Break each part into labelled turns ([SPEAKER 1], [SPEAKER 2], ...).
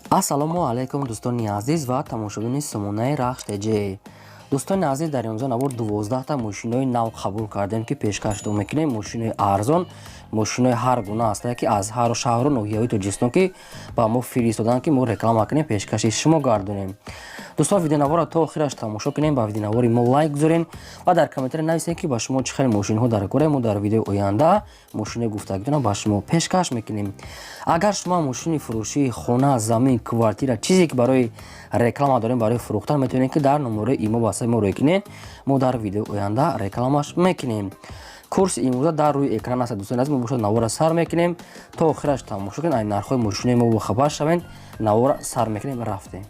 [SPEAKER 1] Ассалому алайкум, дӯстони азиз ва тамошобинони сомонаи Рахш ТЖ. Дӯстони азиз, дар имрӯза навор 12та мошинои нав қабул кардем, ки пешкаштон мекунем. Мошинои арзон, мошинои ҳар гуна ҳастае, ки аз ҳар шаҳру ноҳияҳои Тоҷикистон ки ба мо фиристоданд, ки мо реклама кунем, пешкаши шумо гардонем. Дӯстон, видеонаворро то охираш тамошо кунем, ба видеонавори мо лайк гузорем ва дар комментария нависем, ки ба шумо чӣ хел мошинҳо дар кора. Мо дар видеои оянда мошинои гуфтагитонро ба шумо пешкаш мекунем. Агар шумо мошини фурӯшии хона, замин, квартира, чизе ки барои реклама дорем, барои фурӯхтан, метавонед, ки дар номерои имо васаи мо рӯй кунед. Мо дар видеои оянда рекламаш мекунем. Курси имрӯза дар рӯи экран аст. Дӯстони азиз, мо бошад навора сар мекунем, то охираш тамошо кунед, ай нархҳои мошинои мо бохабар шавед. Навора сар мекунем, рафтем.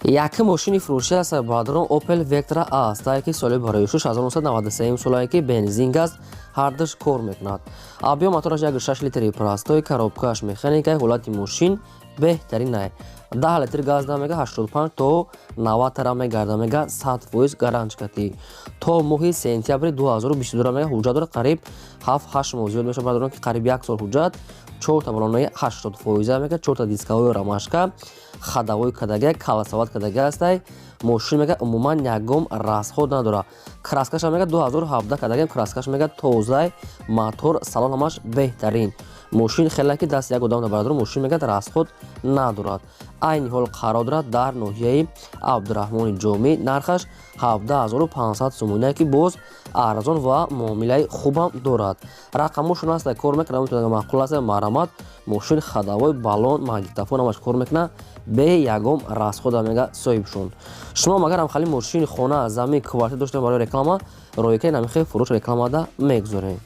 [SPEAKER 1] Якум мошини фурӯшӣ аст, бародарон, Opel Vectra аст, ки соли барои 1993 солае, ки бензин, газ ҳардуш кор мекунад. Объём мотораш 1,6 литри простой, коробкааш механикай, ҳолати мошин беҳтаринай. 10 литр газ мега, 85 то 90 тара мегарда, мега 100% гарантия то моҳи сентябри 2022 мега ҳуҷҷат дорад, қариб 7-8 моҳ зиёд мешавад, бародарон, ки қариб як сол ҳуҷҷат. Чорта балонаи 80 фоиза мега, чорта дисковой, ромашка, ходовой кадага, колесовать кадага ҳастай. Мошин мега умуман ягон расход надорад. Краскаша мега 2017 кадага, краскаш мега тозай, мотор, салон ҳамаш беҳтарин. Мошин хеле ки даст як одам, бародарон, мошин мега расход надорад. Айни ҳол қарор дорад дар ноҳияи Абдураҳмони Ҷомӣ. Нархаш 17 500 сомония, ки боз арзон ва муомилаи хубам дорад. Рақамошон ҳаста, кор мекунад, маъқул аст, марҳамат. Мошин ходовой, балон, магнитофон ҳамаш кор мекунад, бе ягон расхода мега соҳибшон. Шумо магар ҳамхали мошини хона, замин, квартира доштем барои реклама, ройкаи намихе фурӯш рекламада мегузорем.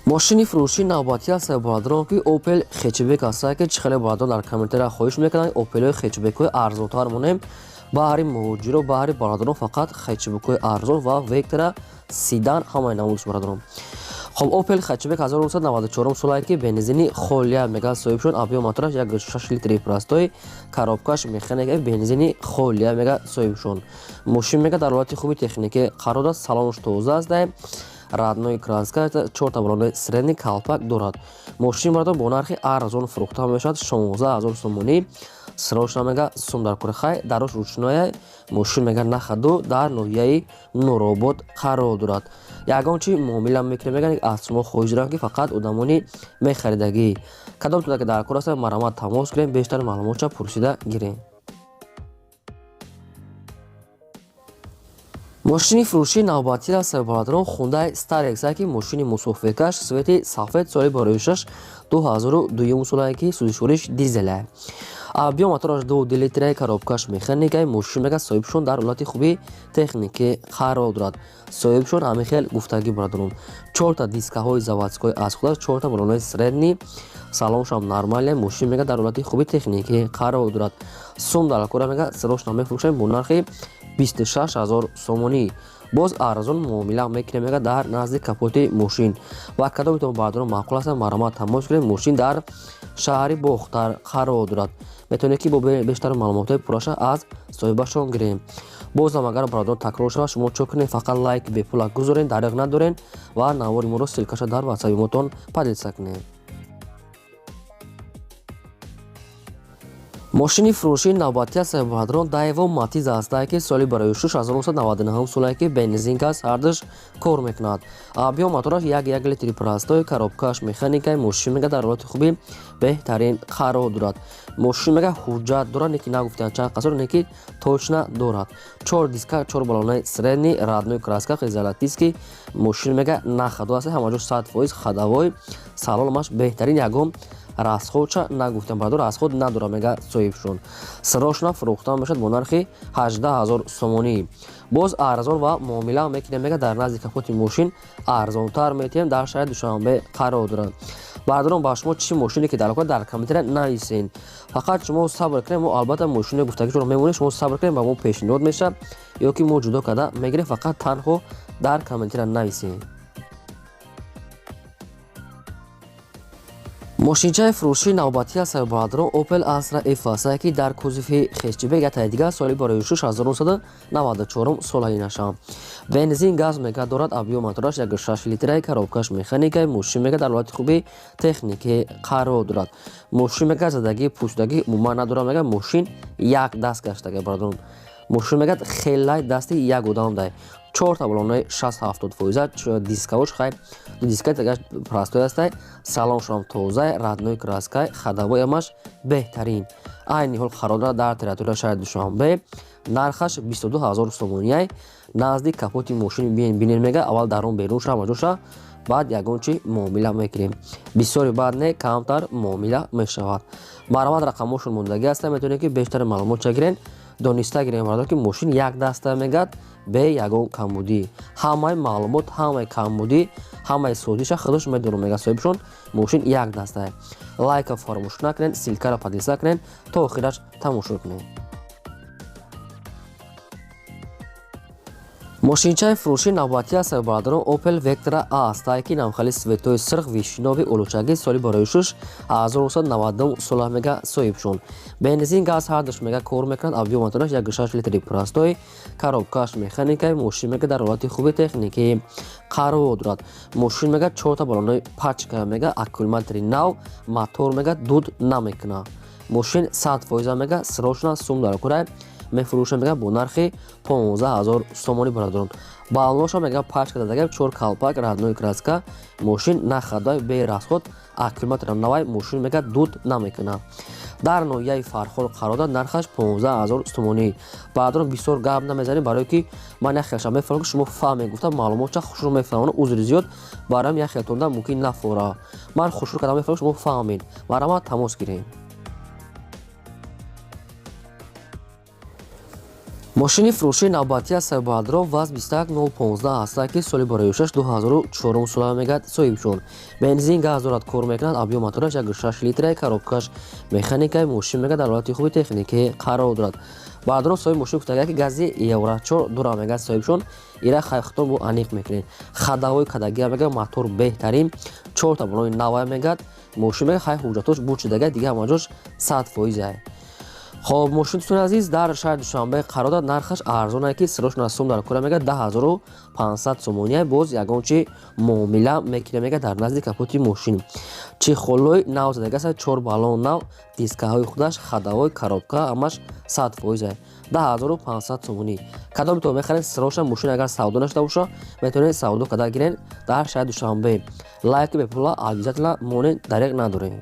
[SPEAKER 1] Мошини фурӯшии навбатӣ аст, бародарон, ки Opel хетчбек аст, ки чӣ хеле бародарон дар комментария хоҳиш мекунанд, Опелҳои хетчбекҳои арзонтар монем. Баҳри муҳоҷиро, баҳри бародарон фақат хетчбекҳои арзон ва Вектра, седан, ҳамаи намудш, бародарон. Хоб, Opel хетчбек 1994 солае, ки бензини холия мега соҳибшон. Объём мотораш 1,6 литри простой, коробкаш механика, бензини холия мега соҳибшон. Мошин мега дар ҳолати хуби техникӣ қарор дорад, салонаш тоза аст, родной краска, чорта балонаи средний, калпак дорад. Мошин, бародарон, бо нархи арзон фурӯхта мешавад, 16 000 сомонӣ. Срочно мега сум дар кори, дарош ручная. Мошин мега на ходу, дар ноҳияи Нуробод қарор дорад. Ягон чи муомила мекунем, мега аз шумо хоҳиш дорам, ки фақат одамони мехаридагӣ кадом туда ки дар кор аст, марҳамат, тамос кунем, бештар маълумотша пурсида гирем. Мошини фурӯшии навбатӣ аст, бародарон, Хундай Starex, ки мошини мусофиркаш, цвети сафед, соли бароишаш 2002 солае, ки сӯзишвориш дизеле. Объём мотораш 2 литра, коробкаш механикай. Мошин мега соҳибшон дар ҳолати хуби техникӣ қарор дорад. Соҳибшон ҳамин хел гуфтагӣ, бародарон. Чорта дискаҳои заводской аз худаш, чорта балонаи средний, салоншам нормале. Мошин мега дар ҳолати хуби техникӣ қарор дорад. Сум дар кора, мега срочно мефурӯшем бо нархи 26 000 сомонӣ. Боз арзон муомила мекунем, мега дар назди капоти мошин. Ва кадомитон, бародарон, маъқул аст, марҳамат, тамос кунед. Мошин дар шаҳри Бохтар қарор дорад. Метавонед, ки бо бештар маълумотҳои пурраша аз соҳибашон гирем. Бозам агар, бародарон, такрор шавад, шумо чо кунед? Фақат лайк бепула гузоред, дариқ надорен ва навори моро ссылкаша дар ватсаби мотон поделиться кунед. Мошини фурӯшии навбатӣ аст, бародарон, Дайво Матиз аст, ки соли барои 1999 солае, ки бензин, газ ҳардуш кор мекунад. Объём мотораш 1,1 литри простой, коробкаш механикай. Мошин мега дар ҳолати хуби беҳтарин қарор дорад. Мошин мега ҳуҷҷат дорад, неки нагуфтанд чанд қасор, неки точно дорад. Чор диска, чор балонаи средний, родной краска, хизалатиски. Мошин мега на ходу аст, ҳамаҷо 100% ходовой, салонаш беҳтарин, ягон расходша нагуфтам, бародар, расход надора мега соҳибшон. Срочно фурӯхта мешавад бо нархи 18 000 сомонӣ. Боз арзон ва муомила мекунем, мега дар назди капоти мошин арзонтар метиҳем. Дар шаҳри Душанбе қарор дорад. Бародарон, ба шумо чӣ мошине ки дар дар комментария нависен. Фақат шумо сабр кунед, мо албатта мошини гуфтагишро мемонем. Шумо сабр кунед, ба мо пешниҳод мешавад ё ки мо ҷудо карда мегирем. Фақат танҳо дар комментария нависен. Мошинчаи фурӯшии навбатӣ аст, бародарон, Opel Astra F аст, ки дар кузови хетчбек, ятаи дигар, соли барои 1994 солаи нашам. Бензин, газ мега дорад, объём мотораш 1,6 литраи, коробкаш механикаи. Мошин мега дар ҳолати хуби техникӣ қарор дорад. Мошин мега задагӣ, пӯсудагӣ умуман надорад. Мега мошин як даст гаштага, бародарон. Мошин мега хелай дасти як одам дай. Чорта балонои 60-70%, дискавош хай, диска тагаш простой астай, салоншам тозай, родной краскай, ходовой амаш беҳтарин. Айни ҳол қарор дорад дар территорияи шаҳри Душанбе, нархаш 22 ҳазор сомонияй. Назди капоти мошин бинен, мега аввал дарон берун ша, ҳамаҷоша, баъд ягон чи муомила мекунем. Бисёри баъд не, камтар муомила мешавад. Марҳамат, рақамҳошон мондагӣ аста, метавонед ки бештари маълумот ча гирен, дониста гирем, бардор, ки мошин як даста мегад, бе ягон камбудӣ. Ҳамаи маълумот, ҳамаи камбудӣ, ҳамаи созиша худаш медонам, мега соҳибшон. Мошин як дастае. Лайка фаромӯш накунед, ссылкаро поделиться кунед, то охираш тамошо кунед. Мошинчаи фурӯши навбатӣ аст, бародарон, Opel Vectra A аст, ки навхали цветои сирх, вишнёвый, улучаги, соли барои шуш 1990 сола мега соҳибшон. Бензин, газ ҳардуш мега кор мекунад, объём мотораш 1,6 литри простой, коробкаш механикаи. Мошин мега дар ҳолати хуби техникӣ қарор дорад. Мошин мега чорта балонои пачка, мега аккумулятори нав, мотор мега дуд намекунад. Мошин 100% мега срочно сум дар курай, мефурӯша мега бо нархи 15 ҳазор сомонӣ, бародарон. Балоноша мега пачка дадага, чор калпак, родной краска. Мошин на ходовой, бе расход, аккумулятора навай. Мошин мега дуд намекунад. Дар ноҳияи Фархор қарор дорад, нархаш 15 ҳазор сомонӣ. Бародарон, бисёр гап намезанем, барое ки ман як хелша мефаҳмам, ки шумо фаҳмед гуфта маълумотча хушрӯ мефаҳмам. Узри зиёд, бароям як хелтонда мумкин нафора. Ман хушрӯ кардам мефаҳмам, шумо фаҳмед. Марҳамат, тамос гирем. Мошини фурӯшии навбатӣ аст, бародарон, ВАЗ 21015 аст, ки соли барои 2004 сола мегад соҳибшон. Бензин, газ дорад, кор мекунад, объём мотораш 1,6 литра, коробкаш механикаи. Мошин мега дар ҳолати хуби техникӣ қарор дорад. Бародарон, соҳиби мошин гуфтага, ки гази евро 4 дора, мегад соҳибшон. Ира хайхтон бо аниқ мекунед. Ходовой кадагия, мега мотор беҳтарин, чорта балони навай мегад. Мошин мега хай ҳуҷҷатош буд шудага, дига ҳамаҷош 100%. Хоб, мошин, дӯстони азиз, дар шаҳри Душанбе қарор дорад, нархаш арзон, ки срочно сум дар кора, мега 10 500 сомония, боз ягон чи муомила мекунем, мега дар назди капоти мошин чехолои нав задагааст, чор баллон нав, дискаҳои худаш, ходовой, коробка ҳамаш 100%. 10 500 сомонӣ. Кадомитон мехаред срочно мошин, агар савдо нашуда боша, метавонед савдо карда гиред дар шаҳри Душанбе. Лайки бепула обязательно монед, дареғ надорем.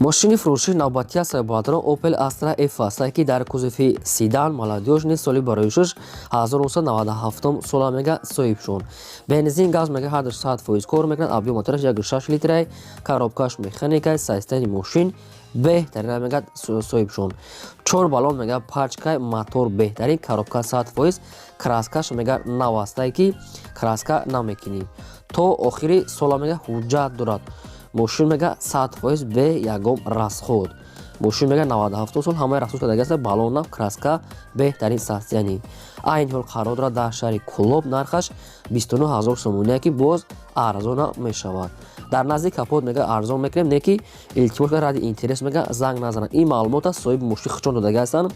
[SPEAKER 1] Мошини фурӯшии навбатӣ аст, бародарон, Opel Astra F аст, ки дар кузови седан, молодёжный, соли барои шуш 1997 сола мега соҳибшон. Бензин, газ мега ҳардуш 100% кор мекунад, объём мотораш 1,6 литрай, коробкаш механикай. Состояние мошин беҳтарин, мега соҳибшон. Чор баллон мега пачкай, мотор беҳтарин, коробка 100%, краскаш мега нав астае, ки краска намекунӣ. То охири сола мега ҳуҷҷат дорад. Мошин мега 100% бе ягон расход. Мошин мега 97 сол ҳамаи расход кардагиаст, баллон нав, краска беҳтарин состояние. Айни ҳол қарор дорад дар шаҳри Кӯлоб, нархаш 29 ҳазор сомония, ки боз арзона мешавад. Дар назди капот мега арзон мекунем, не ки илтимос, ради интерес мега занг назананд. Ин маълумот аст, соҳиби мошин худшон додагӣ ҳастанд,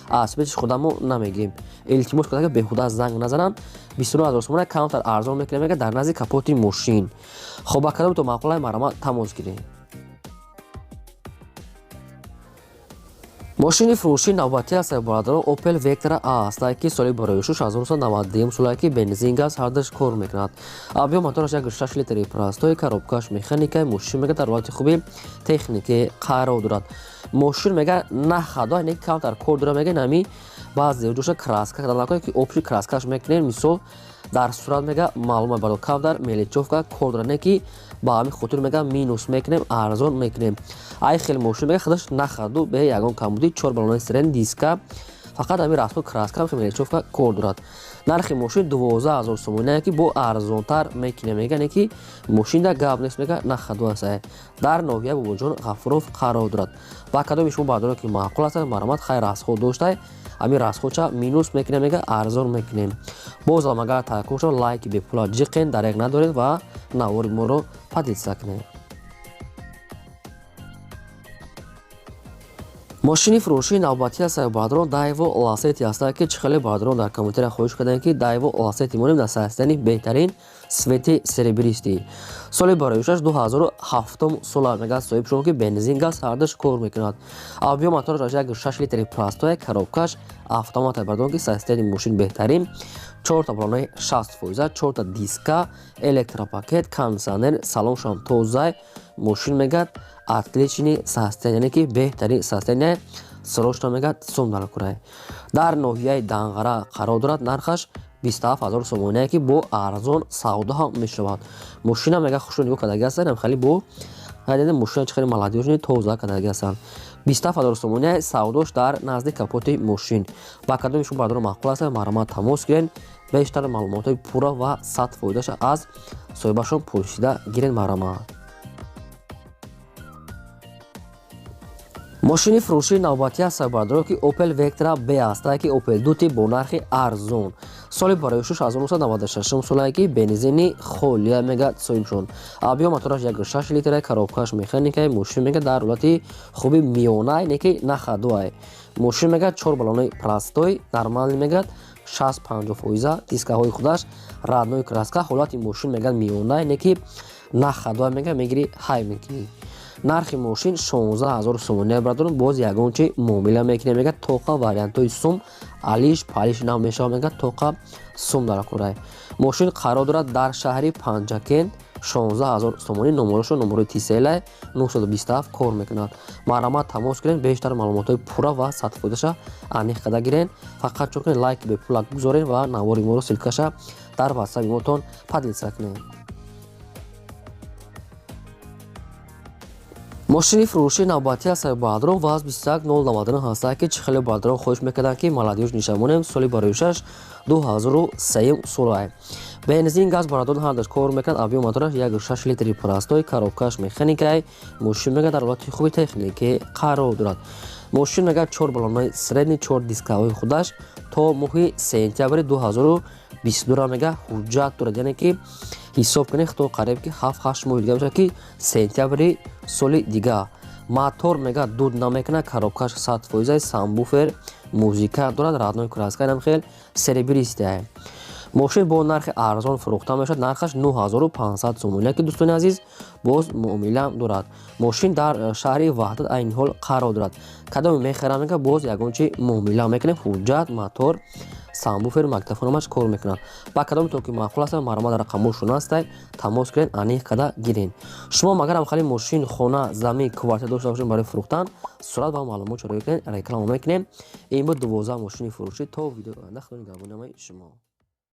[SPEAKER 1] аз пеши худамо намегирем. Илтимос карда, беҳуда занг назананд. 29 ҳазор сомона, камтар арзон мекунем, мега дар назди капоти мошин. Хоб, ба кадомто маъқулай, марҳамат, тамос гирем. Мошини фурӯшии навбатӣ аст, бародарон, Opel Vectra A аст, ки соли барои шуш 1992 сола, ки бензин, газ ҳардуш кор мекунад, объём мотораш 1,6 литри простой, коробкаш механикаи. Мошин мега дар ҳолати хуби техникӣ қарор дорад. Мошин мега на ходовой, не камтар кор дорад, мега нами баъзе ҷоша краска кардан, ки общий краскаш мекунем, мисол дар сурат мега маълума, баро камтар мелочёвка кор дорад, не ки ба ҳамин хотир мега минус мекунем, арзон мекунем. Ай хел мошин мега худаш нахаду, бе ягон камбудӣ, чор баллони сирен, диска, фақат ҳамин расход, краска, мелочёвка кор дорад. Нархи мошин 12 000 сомония, ки бо арзонтар мекунем, мега, не ки мошинда гап нест, мега на ходу аст. Дар ноҳия Бобоҷон Ғафуров қарор дорад. Ба кадоми шумо, бардорон, ки маъқул ҳастанд, марҳамат. Хайр, расход доштай, ҳамин расходча минус мекунем, мега арзон мекунем. Бозам агар такрор шавад, лайки бепула ҷиқен, дареғ надоред ва навори моро поделиться кунед. Мошини фурӯшии навбатӣ аст, бародарон, Daewoo Lacetti ҳастанд, ки чӣ хеле бародарон дар комментария хоҳиш карданд, ки Daewoo Lacetti монем дар состоянии беҳтарин, цвети серебристый. Соли бароишаш 2007 сола мегӯяд соҳиб шумо, ки бензин, газ ҳардаш кор мекунад. Объём мотораш 1,6 литри простой, коробкаш автомат. Бародарон, ки состоянии мошин беҳтарин, чорта балонаи 60%, чорта диска, электропакет, кондиционер, салоншам тозай. Мошин мегӯяд отличный состояние, яъне ки беҳтарин состояние. Срочно мегӯяд сум дар курай. Дар ноҳияи Данғара қарор дорад. Нархаш 27 000 сомоние, ки бо арзон савдо ҳам мешавад. Мошина мегӯяд хушро нигоҳ кардаги ҳастанд, хеле бо мошина чӣ хеле молодёжный, тоза кардаги ҳастанд. 27 000 сомония савдош дар назди капоти мошин. Ба кадоми шумо, бародарон, маъқул аст, марҳамат, тамос гирен. Бештар маълумотҳои пурра ва 100%-аша аз соҳибашон пурсида гирен, марҳамат. Мошини фурӯшии навбатӣ аст, бародарон, ки Opel Vectra B аст, ки Opel Duty бо нархи арзон. Соли бароишуш 1996 солае, ки бензини холия мегӯяд соҳибшон. Объём мотораш 1,6 литра, коробкаш механикай. Мошин мегӯяд дар ҳолати хуби миёна, не ки на ходовай. Мошин мегӯяд чор балонаи простой, нормальный, мегӯяд 60-50%, дискаҳои худаш родной краска. Ҳолати мошин мегӯяд миёна, не ки на ходовай, мегӯяд мегирӣ, ҳай мекунӣ. Нархи мошин 16 000 сомонӣ, бародарон, боз ягон чи муомила мекунем. Мегӯяд тоқа вариантҳои сум алиш палиш намешавад, мегӯяд тоқа сум дар курай. Мошин қарор дорад дар шаҳри Панҷакент. 16 000 сомонӣ. Номерошо номерои Тиселай 927 кор мекунад. Марҳамат, тамос кунед, бештар маълумотҳои пурра ва 100%-аша аниқ карда гирен. Фақат чун кунед, лайк бепулак гузоред ва навори моро, ссылкаша дар ватсапи мотон поделиться кунед. Мошини фурӯшии навбатӣ аст, бародарон, ВАЗ 21099 ҳастад, ки чӣ хеле бародарон хоҳиш мекарданд, ки молодёжь нишамонем. Соли бароишаш 2003 солае, бензин, газ, бародарон, ҳардаш кор мекунад. Объём мотораш 1,6 литри простой, коробкаш механикай. Мошин мегӯяд дар ҳолати хуби техникӣ қарор дорад. Мошин мегӯяд чор балонаи средний, чор дискаҳои худаш то моҳи сентябри 2022 мегӯяд ҳуҷҷат дорад, яъне ки ҳисоб кунед, то қариб ки 7-8 моҳи дига мешавад, ки сентябри соли дига. Мотор мегӯяд дуд намекунад, коробкаш 100%, сабвуфер, музыка дорад, родной краска, инам хел серебристая. Мошин бо нархи арзон фурӯхта мешавад, нархаш 9500 сомонӣ, ки, дӯстони азиз, боз муомилаам дорад. Мошин дар шаҳри Ваҳдат айни ҳол қарор дорад. Кадоме мехарам, мега боз ягон чи муомила мекунем. Ҳуҷҷат, мотор, сабвуфер, магнитофономаш кор мекунад. Ба кадоме то ки маъқул аст, марҳамат, рақамҳошон ҳастай, тамос кунед, аниқ карда гирен. Шумо магарам хали мошин, хона, замин, квартира дошта бошед барои фурӯхтан, сурат ва маълумот чора кунед, реклама мекунем. Ин буд 12 мошини фурӯшӣ. То видеои оянда, худо нигаҳбони ҳамаи шумо.